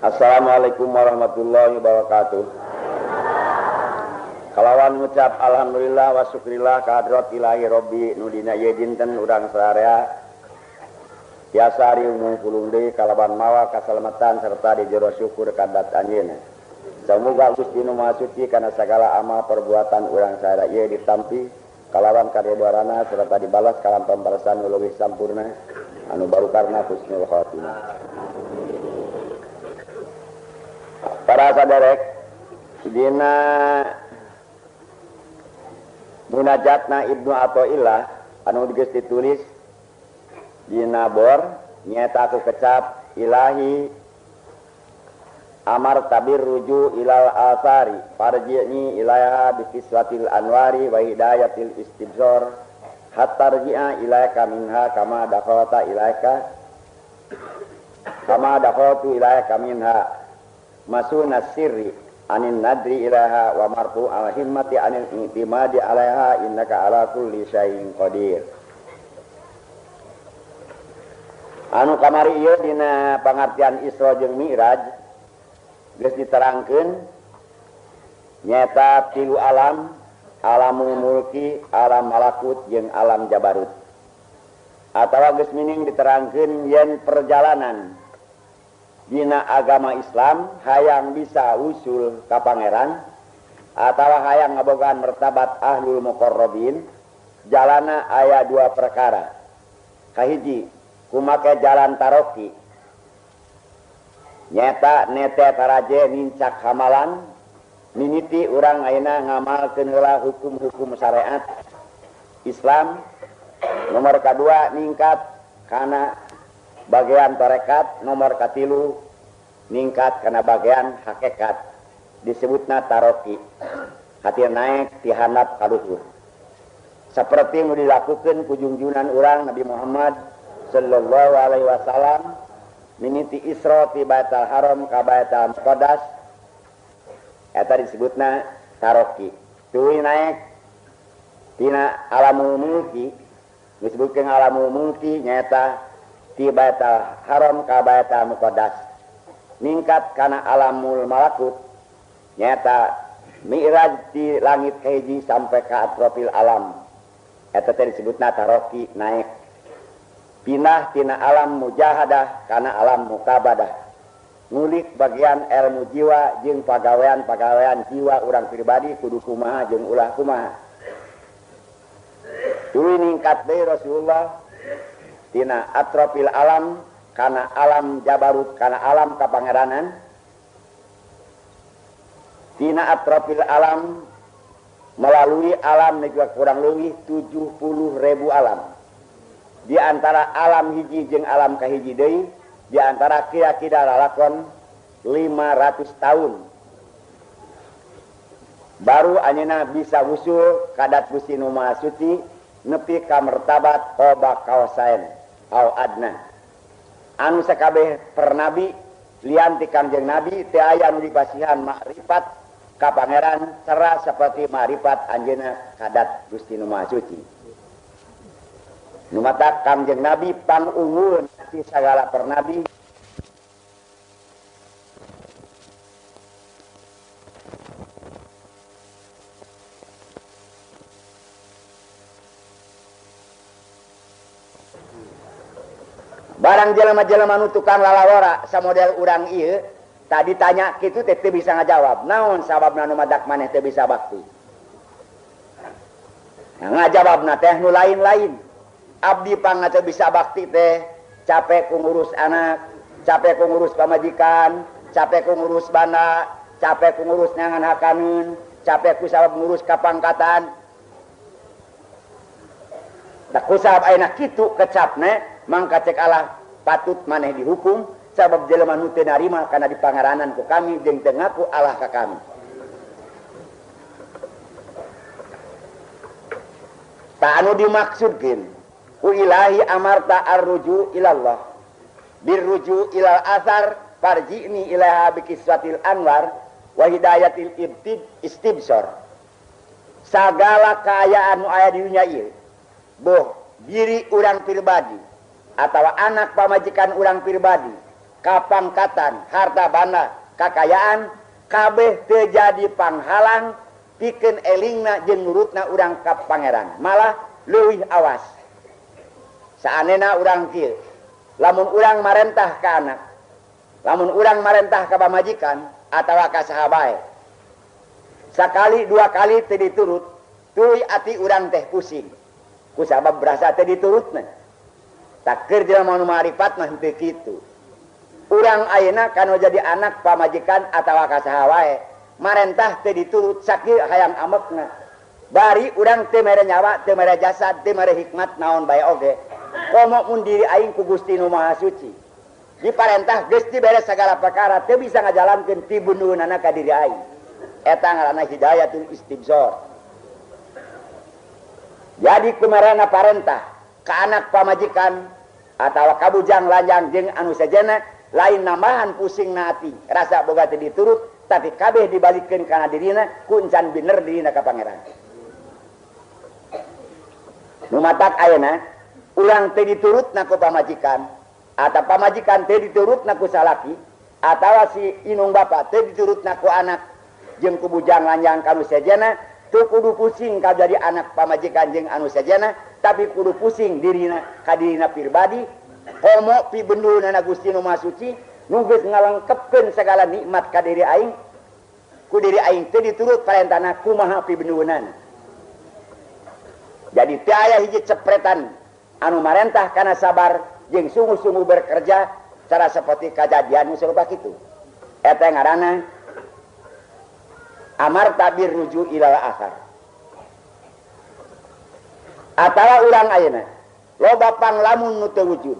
Assalamualaikum warahmatullahi wabarakatuh. Kalawan ngucap alhamdulillah wa syukrillah kahadrat ilahi robbi nu dina ieu dinten urang sararea tiasa riung pulung deui kalawan mawa kasalamatan serta di jero syukur kadat anjeunna. Semoga Gusti Nu Maha Suci kana sagala amal perbuatan urang sararea ieu ditampi kalawan karidhoanana serta dibalas kalawan pembalasan nu leuwih sampurna anu barukarna husnul khatimah. Para saderek dina munajatna Ibnu Athaillah anu geus ditulis dina bor nyaeta ku kecap ilahi amar tabir ruju ilal asari farji'ni ilaiha bikiswatil anwari wa hidayatil istibsar hatta rji'a ilaika minha kama dakhalta ilaika kama dakhaltu ilaika minha masuna sirri anin nadri ilaha wa marfu al himmati anil i'timadi alaiha innaka ala kulli syai'in qadir. Anu kamari ieu dina pangartian Isra jeung Mi'raj geus diterangkeun nyaeta tilu alam, alamul mulki, alam malakut jeung alam jabarut. Atawa geus mining diterangkeun yen perjalanan dina agama Islam hayang bisa usul ka pangeran atawa hayang ngabogaan martabat ahlul muqarrabin jalana aya dua perkara. Kahiji kumake jalan taroki nyata nete taraje nincak hamalan mimiti urang ayeuna ngamalkeun heula hukum-hukum syariat Islam. Nomor kadua ningkat kana bagian tarekat, nomor katilu ningkat kana bagian hakikat disebutna taroki, hati naik ti handap ka luhur seperti nu dilakukeun ku junjunan urang Nabi Muhammad sallallahu alaihi wasallam mimiti Isra ti Baitul Haram ka Baitul Muqaddas eta disebutna taroki. Tuluy naik tina alamul mulki disebutkeun alamul mulki nyaeta ti Baitul Haram ka Baitul Muqaddas ningkat kana alamul malakut nyaeta mi'raj ti langit kahiji sampai ka atrofil alam eta teh disebutna taroki, naik pindah tina alam mujahadah kana alam mukabadah, ngulik bagian ilmu jiwa jeung pagawean-pagawean jiwa urang pribadi kudu kumaha jeung ulah kumaha. Tuluy ningkat deui Rasulullah tina atrofil alam kana alam jabarut kana alam kapangeranan, tina atrofil alam melalui alam juga kurang lebih 70.000 alam. Di antara alam hiji jeung alam kahiji deui di antara kira-kira lalakon 500 tahun baru anjeunna bisa wusul kadat Gusti Nu Maha Suci nepi ka martabat qaba kausain au adna. Anu sakabeh pernabi lian ti Kangjeng Nabi teu aya nu dipasihan makrifat ka pangeran cerah seperti makrifat anjeunna kadat Gusti Nu Maha Suci. Nu matak Kangjeng Nabi pangungun ti sagala pernabi. Barang jelema-jelema nu tukang lalawara samodel urang ieu tadi tanya kitu teh teu bisa ngajawab. Naon sababna nu madak maneh teu bisa bakti? Nah, ngajawabna teh nu lain-lain. Abdi pang teu bisa bakti teh capek ku ngurus anak, capek ku ngurus pamajikan, capek ku ngurus banda, capek ku ngurus nyangan hakaneun, capek ku sabab ngurus kapangkatan. Tah ku sabab ayeuna kitu kecapna mangka cek Allah patut maneh dihukum sabab jelema nu teu narima kana dipangaranan ku kami jeung teu ngaku Allah ka kami. Ta anu dimaksudkeun ku ilahi amarta arruju ilallah birruju ilal asar farji'ni ilaha bikiswatil anwar wa hidayatil ibtid istibsar. Sagala kaayaan nu aya di dunya ieu boh diri urang pribadi atawa anak pamajikan urang pribadi, kapangkatan, harta banda, kakayaan kabeh teu jadi panghalang pikeun elingna jeung nurutna urang ka pangeran, malah leuwih awas. Saanena urang kieu, lamun urang marentah ka anak, lamun urang marentah ka pamajikan atawa ka saha bae, sakali dua kali teu diturut, tuluy ati urang teh pusing kusabab berasa teu diturutna. Takeur jelema nu marifat mah henteu kitu. Urang ayeuna kanu jadi anak pamajikan atawa ka saha wae, marentah teu diturut sakieu hayang amekna. Bari urang teu mere nyawa, teu mere jasad, teu mere hikmat naon bae oge. Komo mun diri aing ku Gusti Nu Maha Suci. Diparentah geus dibere sagala perkara teu bisa ngajalankeun pibunduhunana ka diri aing. Eta ngaranna hidayatul istibsar. Jadi kumarana parentah ka anak pamajikan atawa ka bujang lanjang jeung anu sejenna lain nambahan pusing na ati, rasa boga teu diturut, tapi kabeh dibalikeun kana dirina ku encan bener dirina ka pangeran. Nu matak ayeuna urang teu diturutna ku pamajikan atau pamajikan teu diturutna ku salaki atawa si inung bapa teu diturutna ku anak jeung ku bujang lanjang ka anu sejenna, teu kudu pusing ka jadi anak pamajikan jeung anu sejenna, tapi kudu pusing dirina ka dirina pribadi. Komo pibendunana Gusti Nu Maha Suci nu geus ngalengkepkeun sagala nikmat ka diri aing, ku diri aing teu diturut parentahna kumaha pibendunana. Jadi teu aya hiji cepretan anu marentah kana sabar jeung sungguh-sungguh bekerja cara seperti kajadian nu sarupa kitu. Eta ngaranna amar tabir ruju ilal akhar. Atawa urang ayeuna loba panglamun nu teu wujud,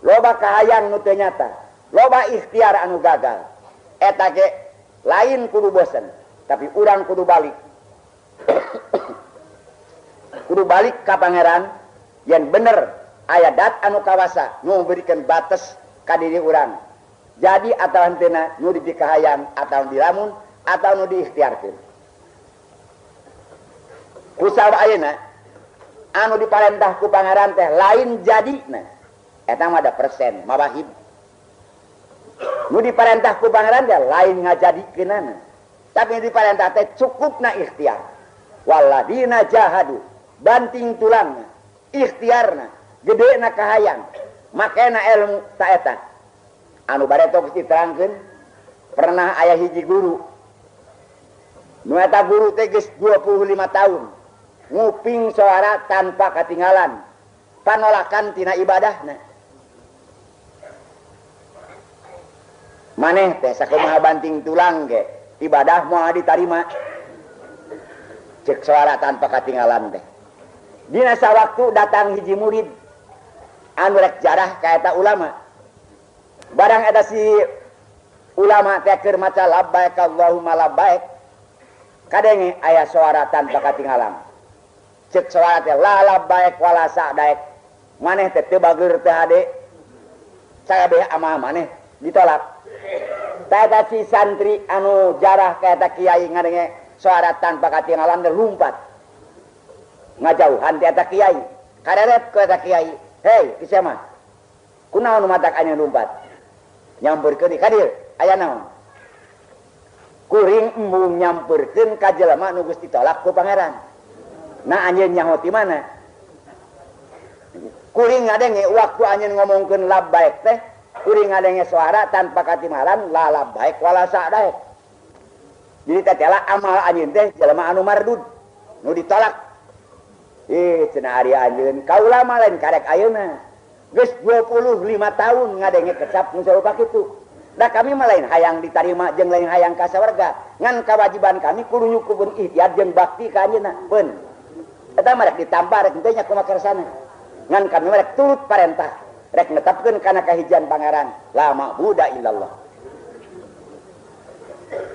loba kahayang nu teu nyata, loba ikhtiar anu gagal. Eta ge lain kudu bosen, tapi urang kudu balik. Kudu balik ka pangeran yen bener aya dat anu kawasa nu memberikan batas ka diri urang. Jadi atawa henteu nu dipikahayang atawa dilamun atau nu diikhtiarkeun. Kusabab ayeuna anu diparentah ku pangeran teh lain jadina. Eta mah ada persen mawahib. Nu diparentah ku pangeran teh lain ngajadikeunana. Tapi nu diparentah teh cukupna ikhtiar. Waladina jahadu, banting tulangna, ikhtiarna, gedena kahayang, makena ilmu ta eta. Anu bareto geus diterangkeun, pernah aya hiji guru. Nu eta guru teh geus 25 tahun nguping suara tanpa katinggalan, panolakan tina ibadahna. Maneh teh sakumaha banting tulang ge ibadah moal ditarima. Cek suara tanpa katinggalan teh. Dina sawaktu datang hiji murid anu rek jarah ka eta ulama. Barang eta si ulama teh keur maca labbaik Allahumma labbaik, kadenge aya suara tanpa katinggalan. Cek suara teh la labbaik wala sa'daik. Maneh teh teu bageur teu hade. Sakabeh amal maneh ditolak. Eta si santri anu jarah ka eta kiai ngadenge suara tanpa katinggalan teh lumpat. Ngajauhan ti eta kiai. Kareret ku eta kiai. Hei, kisah mah. Kunaon nu matak anjeun lumpat? Nyamperkeun ka dieu, aya naon? Kuring embung nyamperkeun ka jelema nu geus ditolak ku pangeran. Nah anjeun nyaho ti mana? Kuring ngadenge waktu anjeun ngomongkeun labbaik teh, kuring ngadenge suara tanpa katinggalan la labbaik wala sa'daik. Jadi tetela amal anjeun teh jelema anu mardud, nu ditolak. Ih, cenah ari anjeun kaula mah lain karek ayeuna. Geus 25 tahun ngadenge kecap nu sarupa kitu. Da kami mah lain hayang ditarima jeung lain hayang ka sawarga. Ngan kewajiban kami kudu nyukupkeun ikhtiar jeung bakti ka anjeunna. Peun. Eta mah rek ditambah rek henteu nya kumaha kersana. Ngan kami mah rek turut parentah, rek netepkeun kana kahijian pangeran, la ma'budu illallah.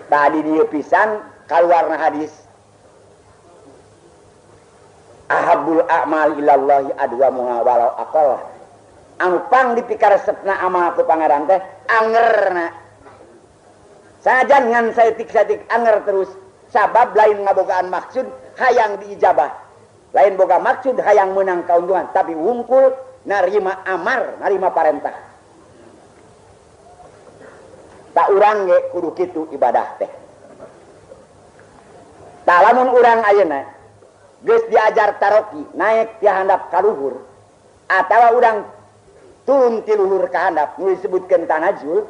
Tadi dieu pisan kaluarna hadis. Ahabbul a'mal ilallahi adwamuha walau aqallah. Anu pang dipikaresepna amal ku pangeran teh angerna. Sanajan ngan saeutik-saeutik anger terus, sabab lain ngabogaan maksud hayang diijabah. Lain boga maksud hayang meunang kauntungan, tapi wungkul narima amar, narima parentah. Tak urang ge kudu kitu ibadah teh. Tah lamun urang ayeuna geus diajar taroki naik ti handap ka luhur atawa urang turun ti luhur ka handap nu disebutkeun tanazul.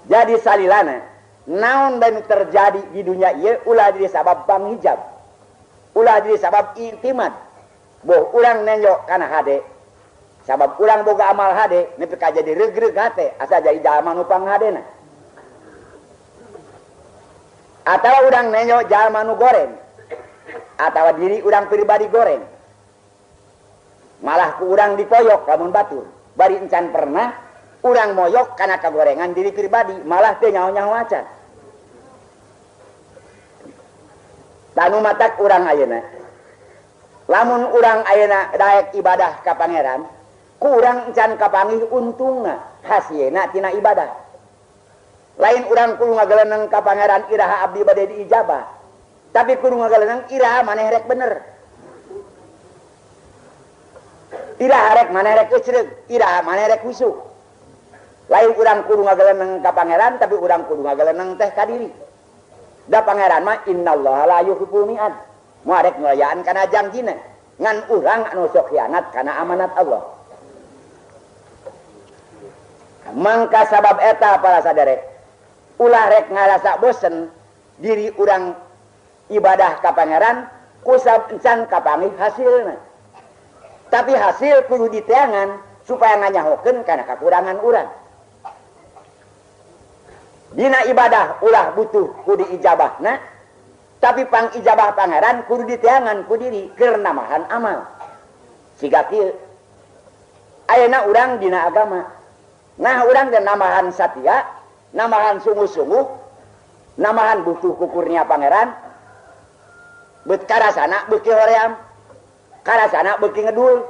Jadi salilana naon bae nu terjadi di dunia ieu ulah jadi sabab panghijab. Ulah jadi sabab i'timad. Boh urang nenjo kana hade. Sabab urang boga amal hade nepi ka jadi regreg hate asa jadi jalma nu panghadena. Atawa urang nenjo jalma nu goreng. Atawa diri urang pribadi goreng. Malah ku urang dipoyok lamun batur. Bari encan pernah urang moyok kana kagorengan diri pribadi, malah teu nyaho-nyaho acan. Tanu matak urang ayeuna. Lamun urang ayeuna daek ibadah ka pangeran, ku urang encan kapanggih untungna, hasilna tina ibadah. Lain urang kudu ngageleneng ka pangeran iraha abdi bade diijabah. Tapi kudu ngageleneng iraha maneh rek bener. Iraha rek maneh rek ecreug, iraha maneh rek husuk. Lain urang kudu ngageleneng ka pangeran, tapi urang kudu ngageleneng teh ka diri. Da pangeran mah innallaha la yuhibbul mi'ad. Moal rek ngulayaan kana jangjina. Ngan urang anu sok khianat kana amanat Allah. Mangka sabab eta para saderek, ulah rek ngarasa bosen diri urang ibadah ka pangeran kusab encan kapanggih hasilna. Tapi hasil kudu diteangan supaya nganyahokeun kana kakurangan urang. Dina ibadah ulah butuh kudu ijabahna, tapi pang ijabah pangeran kudu diteangan ku diri keur namahan amal. Siga kieu ayeuna urang dina agama. Nah urang teh namahan satia, namahan sungguh-sungguh, namahan butuh ku kurnia pangeran. Bet karasana beuki hoream, karasana beuki ngedul,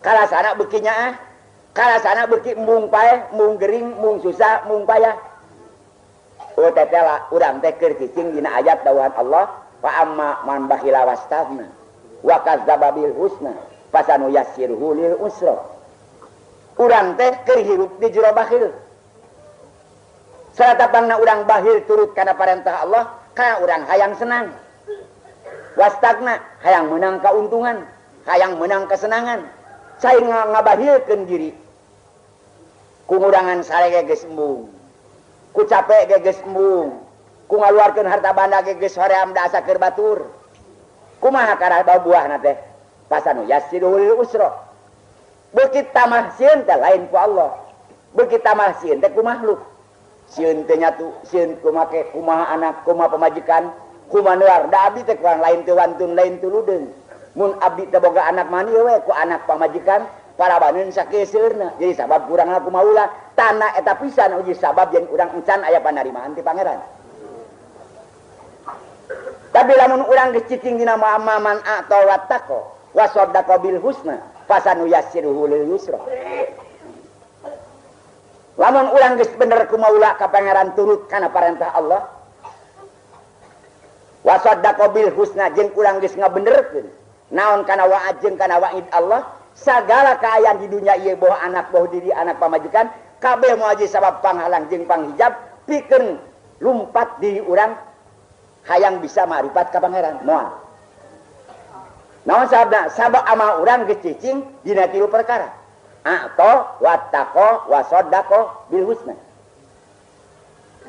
karasana beuki nyaah, karasana beuki embung paeh, embung gering, embung susah, embung payah. Oh tetela urang teh keur cicing dina ayat dawuhan Allah, fa amma man bakhila wastaghna wa kadzdzaba bil husna fasanuyassiruhu lil usra. Urang teh keur hirup di jero bakhil. Saratapangna urang bakhil turut kana parentah Allah, kana urang hayang senang. Wastagna hayang menang kauntungan, hayang menang kesenangan. Cai ngabahilkeun diri. Ku ngurangan sare ge geus embung. Ku capek ge geus embung. Ku ngaluarkeun harta banda ge geus hoream da asa keur batur. Kumaha karah buahna teh? Pasanu yassiruhu lil usra. Beuki tamah sieun teh lain ku Allah. Beuki tamah sieun teh ku makhluk. Sieun teh nyatu, sieun ku make kumaha anak, kumaha pamajikan, kumaha neuar. Da abdi teh kurang lain teu wantun, lain teu ludeung. Mun abdi teh boga anak mani we ku anak pamajikan, parabaneun sakieu seueurna. Jadi sabab kurang aku maulah. Tanah eta pisan uji sabab yen urang encan aya panarimaan ti pangeran. Tapi lamun urang geus cicing dina man atau wattaqo wa saddaqa bil husna fasanu yassiruhu lil yusra. Lamun urang geus bener ku maula ka pangeran turut kana parentah Allah. Wa saddaqa bil husna jeung urang geus ngabenerkeun naon kana wa'ad jeung kana wa'id Allah, sagala kaayaan di dunia ieu boh anak boh diri anak pamajikan kabeh moal jadi sabab panghalang jeung panghijab pikeun lumpat diri urang hayang bisa ma'rifat ka pangeran moal. Naon sababna? Sabab amal urang geus cicing dina tilu perkara. A'ta wattaqo wa saddaqo bil husna.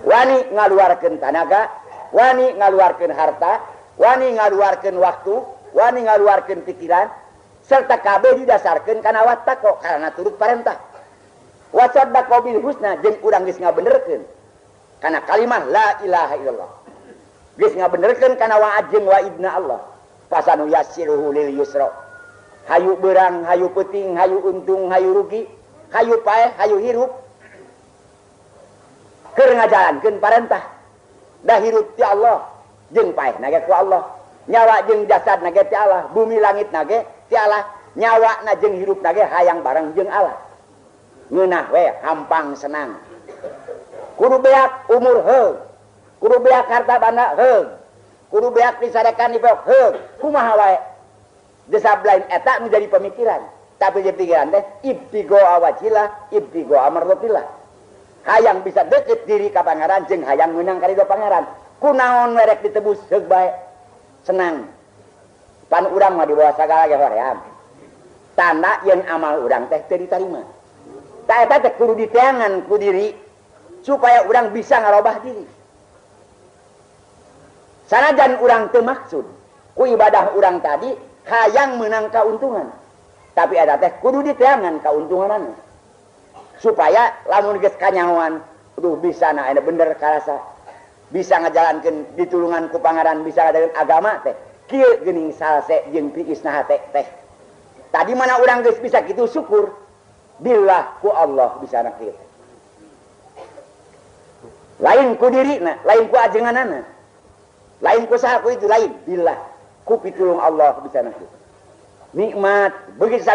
Wani ngaluarkeun tanaga, wani ngaluarkeun harta, wani ngaluarkeun waktu, wani ngaluarkeun pikiran, serta kabeh didasarkeun kana wattaqo karena turut parentah. Wa saddaqo bil husna jeung urang geus ngabenerkeun kana kalimah la ilaha illallah. Geus ngabenerkeun kana wa'ad jeung wa'idna Allah. Fasanu yassiruhu lil yusra. Hayu berang, hayu peuting, hayu untung, hayu rugi, hayu paeh, hayu hirup. Keur ngajalankeun parentah. Da hirup ti Allah, jeung paehna ge ku Allah. Nyawa jeung jasadna ge ti Allah, bumi langitna ge ti Allah. Nyawana jeung hirupna ge hayang bareng jeung Allah. Ngeunah we hampang senang. Kudu beak umur heug. Kudu beak harta banda heug. Kudu beak disarekan dipok heug. Kumaha wae? Desab lain eta nu jadi pemikiran. Tapi jadi pikiran teh ibtigo awajillah, ibtigo amardotillah. Hayang bisa deket diri ka pangeran jeung hayang meunang ka ridho pangeran. Kunaon werek ditebus heug bae. Senang. Pan urang mah dibawa sagala ge hoream. Tanda yen amal urang teh teu ditarima. Ta eta teh kudu diteangan ku diri supaya urang bisa ngarobah diri. Sanajan urang teu maksud ku ibadah urang tadi hayang meunang kauntungan. Tapi eta teh kudu diteangan kauntunganana. Supaya lamun geus kanyahoan, aduh bisa na aya bener karasa. Bisa ngajalankeun ditulungan ku pangeran, bisa ngajalankeun agama teh. Kieu geuning salse jeung tiisna hate teh. Tadi mana urang geus bisa kitu syukur. Billah ku Allah bisa na kieu. Lain ku dirina, lain ku ajenganana. Lain ku saha ku itu lain, billah ku pitulung Allah bisa na kieu. Nikmat beugis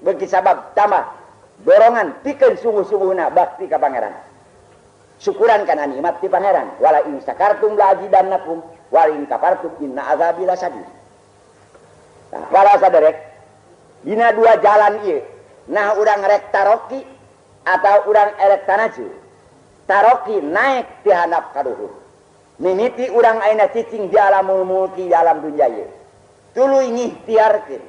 beugis sabab tambah dorongan pikeun sungguh-sungguhna bakti ka pangeran. Syukuran kana nikmat ti pangeran. Wala in syakartum la azidannakum wa in kafartum inna azabi lasyadid. Nah, para saderek dina dua jalan ieu, nah urang rek taroki atau urang erek tanaju. Taroki naik ti handap ka luhur. Mimiti urang ayeuna cicing di alamul mulki di alam dunya ieu. Tuluy ngihtiarkeun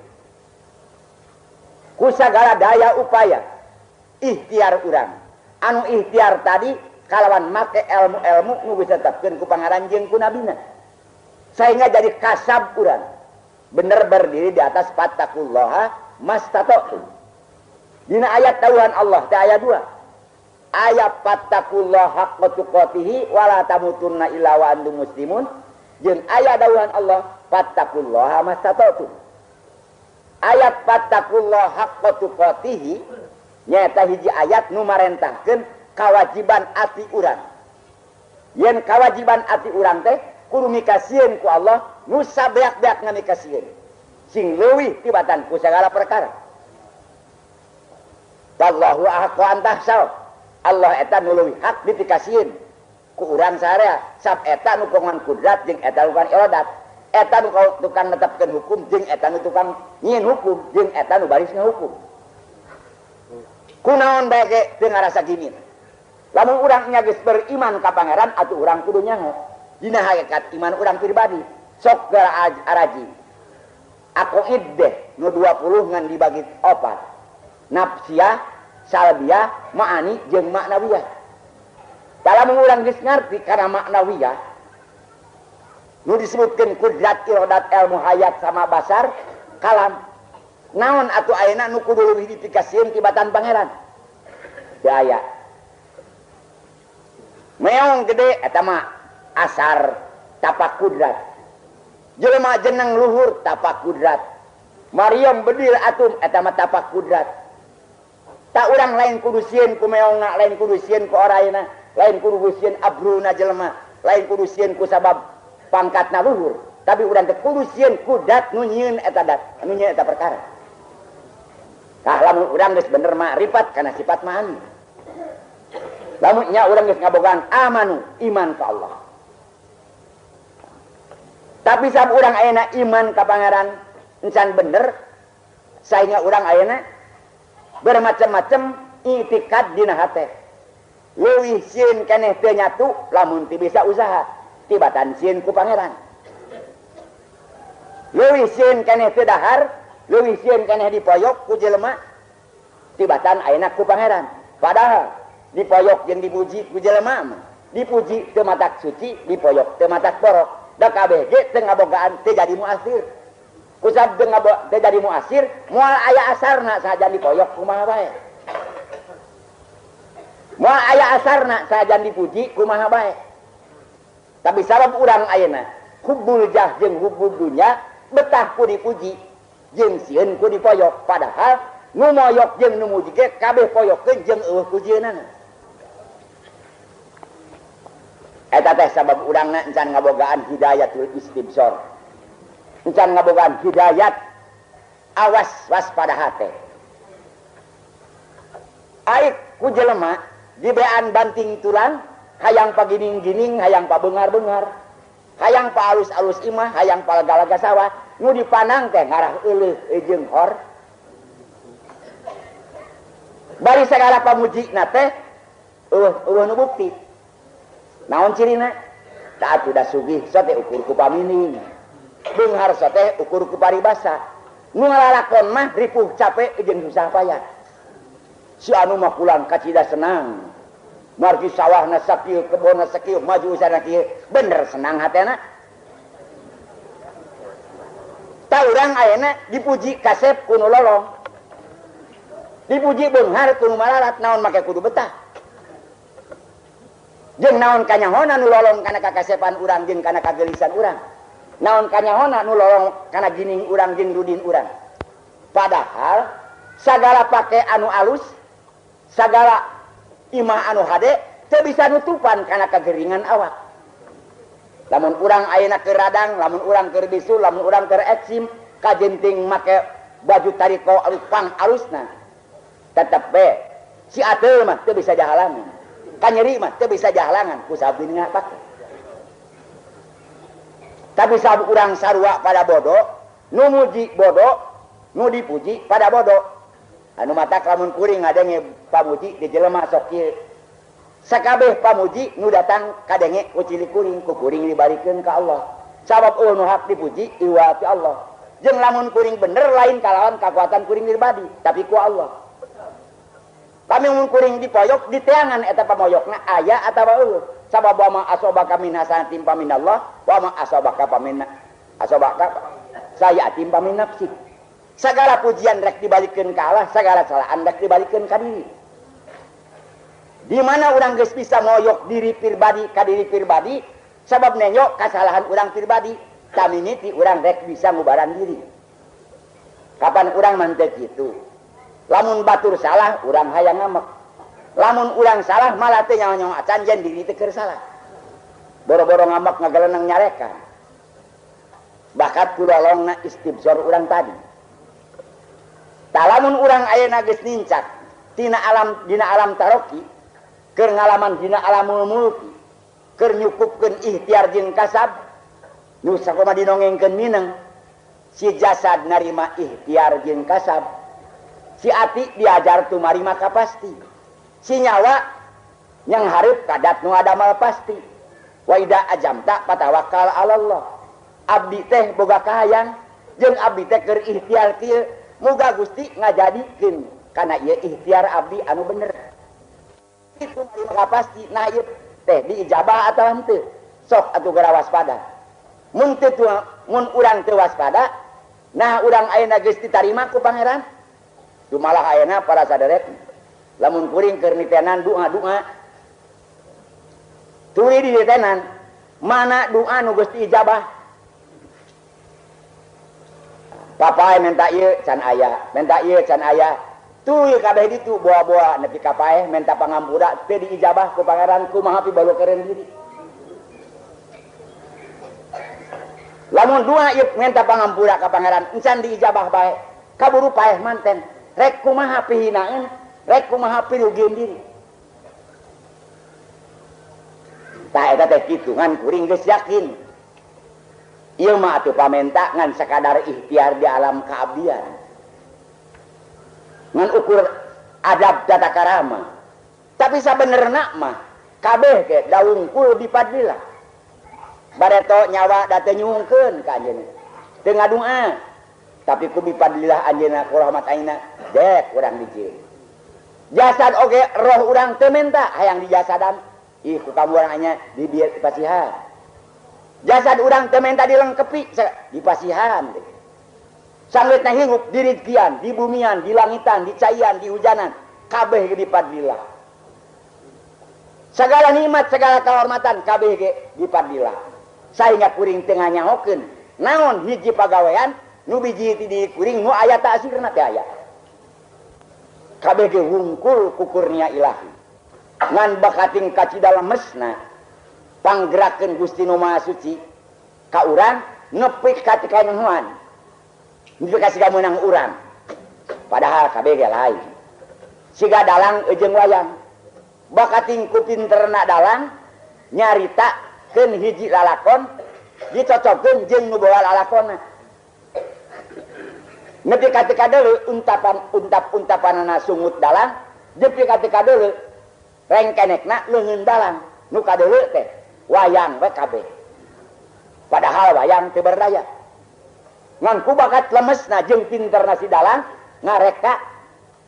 ku sagala daya upaya ikhtiar urang. Anu ikhtiar tadi kalawan make ilmu-ilmu nu bisa tetapkeun ku pangaran jeung ku nabina. Sehingga jadi kasab urang. Bener berdiri di atas fattaqullaha mastata'tum. Dina ayat dawuhan Allah teh ayat 2. Ayat fattaqullaha haqqa tuqatih wala tamutunna illa wa antum muslimun. Jeung ayat dawuhan Allah fattaqullaha mastata'tum. Ayat fattaqullaha haqqa tuqatih nyaeta hiji ayat nu marentahkeun kawajiban ati urang. Yen kawajiban ati urang teh kudu mikasieun ku Allah nu sabeak-beakna mikasieun. Sing leuwih tibatan ku sagala perkara. Wallahu ahaqqu an tahsaw. Allah eta nu leuwih hak dipikasieun ku urang sarea. Sab eta nu kagungan kudrat jeung eta nu kagungan iradat. Eta nu tukang netepkeun hukum jeung eta nu tukang nyieun hukum jeung eta nu baris ngahukum. Kunaon bae ge teu ngarasa gini. Lamun urang nya geus beriman ka pangeran atuh urang kudu nyaho. Dina hakikat iman urang pribadi sok geura araji. Aqaid deh nu 20 ngan dibagi opat. Nafsiyah, salbiyah, ma'ani jeung maknawiyah. Lamun urang geus ngarti kana maknawiyah nu disebutkeun kudrat, iradat, ilmu hayat sama basar, kalam. Naon atuh ayeuna nu kudu leuwih dipikasieun tibatan pangeran? Teu aya. Meong gede eta mah asar tapak kudrat. Jelema jeneng luhur tapak kudrat. Mariam bedil atum eta mah tapak kudrat. Tak urang lain kudu sieun ku meongna, lain kudu sieun ku orayna, lain kudu sieun abruna jelema, lain kudu sieun ku sabab pangkatna luhur. Tapi urang teh kudu sieun kudat nu nyieun eta dat, nu nyieun eta perkara. Tah lamun urang geus bener makrifat kana sifat ma'ani. Lamun nya urang geus ngabogaan amanu iman ka Allah. Tapi sab urang ayeuna iman ka pangeran encan bener sehingga urang ayeuna bermacam-macam itikad dina hate. Leuwih sieun keneh teu nyatu lamun teu bisa usaha tibatan sieun ku pangeran. Leuwih sieun keneh teu dahar, leuwih sieun keneh dipoyok ku jelema tibatan ayeuna ku pangeran. Padahal dipoyok jeung dipuji ku jelema mah, dipuji teu matak suci, dipoyok teu matak borok. Da kabeh ge teu ngabogaan teu jadi muasir. Kusab teu jadi muasir, moal aya asarna sajan dipoyok kumaha bae. Moal aya asarna sajan dipuji kumaha bae. Tapi sabab urang ayeuna hubbul jah jeung hubbud dunya betah ku dipuji jeung sieun ku dipoyok, padahal nu moyok jeung nu muji ge kabeh poyokeun jeung eueuh pujieunana. Eta teh sabab urangna encan ngabogaan hidayatul istibsor. Encan ngabogaan hidayat awas waspada hate. Aik ku jelema dibean banting tulang, hayang pagining-gining, hayang pabengar-bengar, hayang paalus-alus imah, hayang palega-lega sawah, nu dipanang teh ngarah euleuh jeung hor. Bari sagala pamujina teh Eueuh nu bukti. Naon cirina? Taat udah sugih teh ukur ku pamining. Beunghar teh ukur ku paribasa. Nu ngalalakon mah ripuh capek jeung susah payah. Si anu mah pulang kacida senang. Margi sawahna sakieu, kebonna sakieu, maju usahana kieu, bener senang hatena. Ta urang ayeuna dipuji kasep ku nu lolong. Dipuji beunghar ku nu malarat, naon make kudu betah. Jeung naon kanyahona nu lolong kana kakasepan urang jeung kana kagelisan urang. Naon kanyahona nu lolong kana gining urang jeung rudin urang. Padahal sagala pake anu alus, sagala imah anu hade teu bisa nutupan kana kageringan awak. Lamun urang ayeuna keur radang, lamun urang keur bisul, lamun urang keur eksim, kajenting make baju tariko alus pang alusna. Tetep be si ateul mah teu bisa jahalangan. Kanyeri mah teu bisa jahalangan ku sabdi ngapake. Tapi sabuk urang sarua pada bodoh, nu muji bodoh, nu dipuji pada bodoh. Anu matak lamun kuring ngadenge pamuji di jelema sok kieu. Sakabeh pamuji nu datang kadenge ku cilik kuring, ku kuring dibalikeun ka Allah. Sabab eueuh nu hak dipuji iwa ti Allah. Jeung lamun kuring bener lain kalawan kakuatan kuring pribadi, tapi ku Allah. Kami mun kuring dipoyok diteangan eta pamoyokna aya atawa eueuh. Sabab wa ma asobaka min hasanatin faminallah wa ma asobaka pamin asobaka sayatin pamin nafsi. Segala pujian rek dibalikeun ka Allah, segala salaan rek dibalikeun ka diri. Di mana urang geus bisa moyok diri pribadi ka diri pribadi, sabab nenyok kasalahan urang pribadi, tamimiti urang rek bisa ngubaran diri. Kapan urang mah teu kitu? Lamun batur salah, urang hayang ngamek. Lamun urang salah malah teu nyaho-nyaho acan jen diri teu keur salah. Boro-boro ngamek ngageleneng nyarekan. Bakat kulolongna istibsor urang tadi. Talamun urang ayeuna geus nincak tina alam dina alam taroki, keur ngalaman dina alamul mulki, keur nyukupkeun ikhtiar jeung kasab, nu sakumaha dinongengkeun mineng, si jasad narima ikhtiar jeung kasab, si ati diajar tumarima kapasti, si nyawa yang hareup kadat nu adamal pasti. Wa ida ajamta patawakkal 'alallah. Abdi teh boga kahayang jeung abdi teh keur ikhtiar kieu. Muga Gusti ngajadikeun kana ieu ikhtiar abdi anu bener. Itu maka pasti nah ieu teh diijabah atawa henteu. Sok atuh geura waspada. Mun teu mun urang teu waspada, nah urang ayeuna geus ditarima ku Pangeran. Dumalah ayeuna para saderek lamun kuring keur nitenan doa-doa. Tuluy ditenan mana doa nu geus diijabah. Papae minta ieu can aya, minta ieu can aya. Tuy kabeh ditu boa-boa nepi ka paeh minta pangampura teu diijabah ku Pangeran kumaha pibalukeureun diri. Lamun doa ieu minta pangampura ka Pangeran encan diijabah bae, kaburu paeh manten. Rek kumaha pihinaeun, rek kumaha pirugieun diri. Tah eta teh kitu ngan kuring geus yakin. Ieu mah atuh pamenta ngan sakadar ikhtiar di alam keabdian. Ngan ukur adab tata karama. Tapi sabenerna mah kabeh ge daungkul bipadillah. Bareto nyawa da teu nyuhungkeun ka anjeunna. Teu ngadua. Tapi ku bipadillah anjeunna ku rahmat ayeuna dek urang dijieun. Jasad oge roh urang teu menta hayang dijasadan. Ih ku kamu urang nya dipasihan. Jasad urang teu menta dilengkepi dipasihan. Sanggeutna hirup di rizkian, di bumian, di langitan, di caian, di hujanan, kabeh ge dipadillah. Segala nikmat, segala kehormatan kabeh ge dipadillah. Sahingga kuring teu nganyahokeun naon hiji pagawean nu biji ti di kuring nu aya ta'sirna teh aya. Kabeh ge wungkul ku kurnia ilahi. Ngan bakating kacida lemesna panggerakeun Gusti Nu Maha Suci ka urang nepi ka kanuhuan. Nepi ka siga meunang urang. Padahal kabeh ge lain. Siga dalang jeung wayang. Bakating ku pinterna dalang nyaritakeun hiji lalakon dicocokkeun jeung nu bawa lalakonna. Nepi ka teu kadeuleu untapan untap-untapanana sungut dalang, nepi ka teu kadeuleu Rengkenekna leungeun dalang nu kadeuleu teh wayang we kabeh. Padahal wayang teu berdaya. Ngan ku bakat lemesna jeung pinterna si dalang ngareka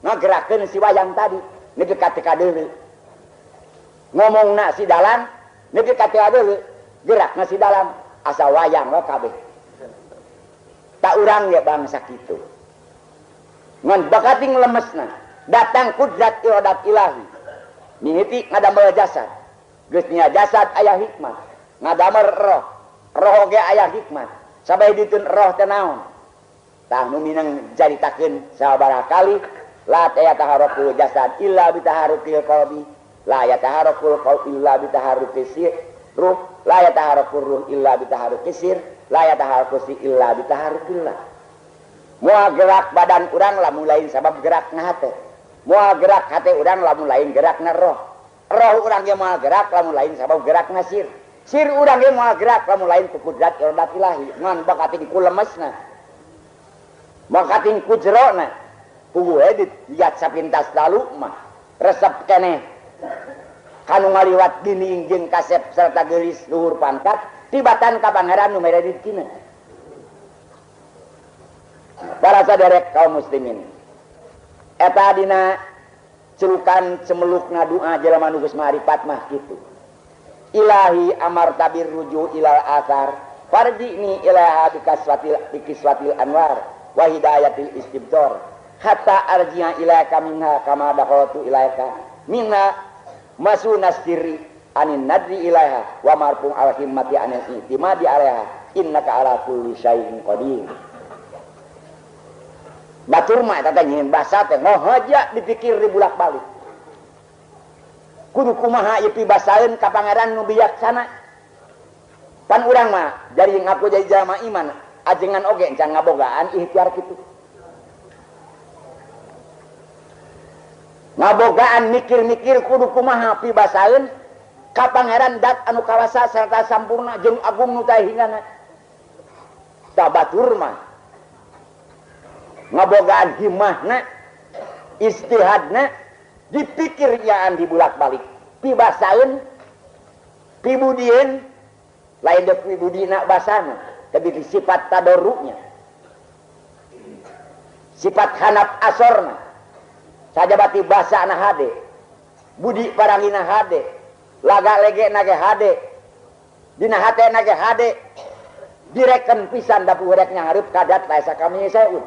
ngagerakeun si wayang tadi nepi ka teu kadeuleu. Ngomongna si dalang nepi ka teu kadeuleu, gerakna si dalang asa wayang we kabeh. Tak urang ge bangsa kitu. Ngan bakating lemesna datang kudrat iradat ilahi. Mimiti ngadamel jasad. Geus nya jasad aya hikmah, ngadamel roh. Roh oge aya hikmah. Sampai ditun roh teh naon? Tah nu minang caritakeun sabaraha kali la yataharrakul jasad illa bitaharrukil qalbi, la yataharrakul qalbu illa bitaharrukis ruh, la yataharrakur ruh illa bitaharrukis sir, la yataharrakus illa bitaharrukillah. Moal gerak badan urang lamun lain sabab gerakna hate. Moal gerak hate urang lamun lain gerakna roh. Roh urang ge moal gerak lamun lain sabab gerakna sir. Sir urang ge moal gerak lamun lain ku kudrat iradat ilahi. Ngan bakating ku lemesna. Bakating ku jerona. Puguh we dilihat sapintas lalu mah resep keneh. Kanu ngaliwat dinding jeung kasep serta geulis luhur pangkat tibatan ka pangeran nu mere dikina. Para saderek kaum muslimin. Eta dina celukan cemelukna doa jelema nu geus marifat mah kitu. Ilahi amar tabir ruju ilal asar farji'ni ilaha bikaswatil bikiswatil anwar wa hidayatil istibdor hatta arji'a ilaika minha kama dakhaltu ilaika minha masunas sirri anin nadri ilaiha wa marfum al himmati anil i'timadi alaiha innaka ala kulli syai'in qadir. Batur mah eta teh nyeun basa teh ngohoja dipikir dibulak-balik. Kudu kumaha ieu pibasaeun ka pangeran nu bijaksana. Pan urang mah jadi ngaku jadi jalma iman, ajengan oge encan ngabogaan ikhtiar kitu. Ngabogaan mikir-mikir kudu kumaha pibasaeun ka pangeran dat anu kawasa serta sampurna jeung agung nu tahingana. Tah batur mah ngabogaan himahna, istihadna, dipikir nyaan dibulak-balik. Pibasaeun, pibudieun, lain deuk pibudina basana, tapi sifat tadorrunya. Sifat hanap asorna. Sajabati basana hade, budi parangina hade, laga lege nage hade, dina hate nage hade, direken pisan dapu rek nyahareup kadat laesa kami seun.